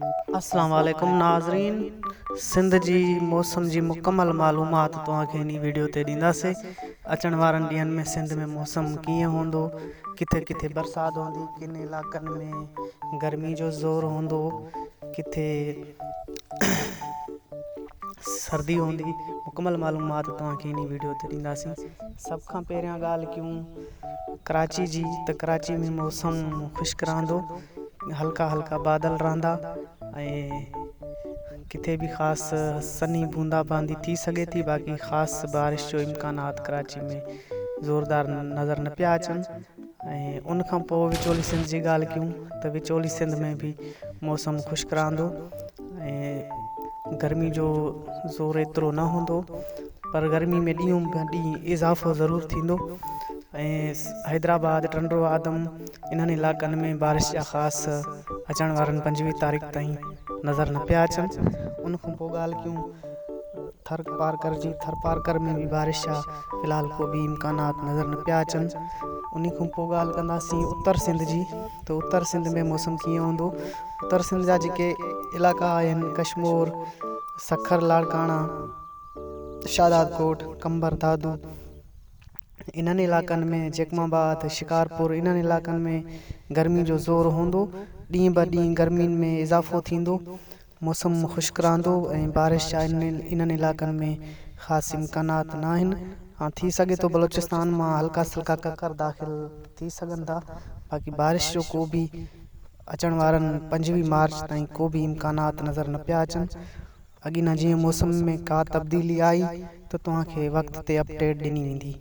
اسلام عليڪم ناظرين سنڌ جي موسم جي مڪمل معلومات توهان کي هن ويڊيو تي ڏينداسي اچڻ وارن ڏينهن ۾ سنڌ ۾ موسم ڪيئن هوندو ڪٿي ڪٿي برسات هوندي ڪن علائقن ۾ گرمي جو زور هوندو ڪٿي سردي هوندي مڪمل معلومات توهان کي هن ويڊيو تي ڏينداسين سڀ کان پهريان ڳالهه ڪيون ڪراچي جي ته ڪراچي ۾ موسم خشڪ رهندو هلڪا هلڪا بادل رهندا ۽ ڪٿي به خاص سنهي بوندا باندي ٿي سگهي ٿي باقي خاص بارش جو امڪانات ڪراچي ۾ زوردار نظر نه پيا اچن ۽ ان کان پوء وچولي سنڌ جي ڳالهه ڪيون ته وچولي سنڌ ۾ به موسم خشڪ رهندو ۽ گرمي جو زور ايترو نه هوندو پر گرمي ۾ ڏينهون به ڏينهن اضافو ضرور ٿيندو ۽ حيدرآباد ٽنڊو آدم انهن علائقن ۾ بارش جا خاص اچڻ وارن 25 تاريخ تائين نظر نه پيا اچن. ان کان پوء ڳالهه ڪيون ٿر پارڪر جي ٿر پارڪر ۾ به بارش جا في الحال ڪو به امڪانات نظر نه پيا اچن. ان کان پوء ڳالهه ڪنداسين اتر سنڌ جي ته اتر سنڌ ۾ موسم ڪيئن هوندو. اتر سنڌ جا جيڪي علائقا آهن ڪشمور، سکر، لاڙڪاڻا، شهدادڪوٽ، قمبر، دادو انهن علائقن ۾ جيڪب آباد، شڪارپور انهن علائقن ۾ گرمي جو زور هوندو، ڏينهن به ڏينهن گرمين ۾ اضافو ٿيندو، موسم خشڪ رهندو ۽ بارش جا انهن علائقن ۾ خاص امڪانات ناهن، ها ٿي سگهي ٿو بلوچستان مان هلڪا سلڪا ڪڪر داخل ٿي سگهن ٿا باقي بارش جو ڪو به اچڻ وارن 25 مارچ تائين ڪو به امڪانات نظر نه پيا اچن. اڳي نه جيئن موسم ۾ ڪا تبديلي آئي ته توهان کي وقت تي اپڊيٽ ڏني ويندي.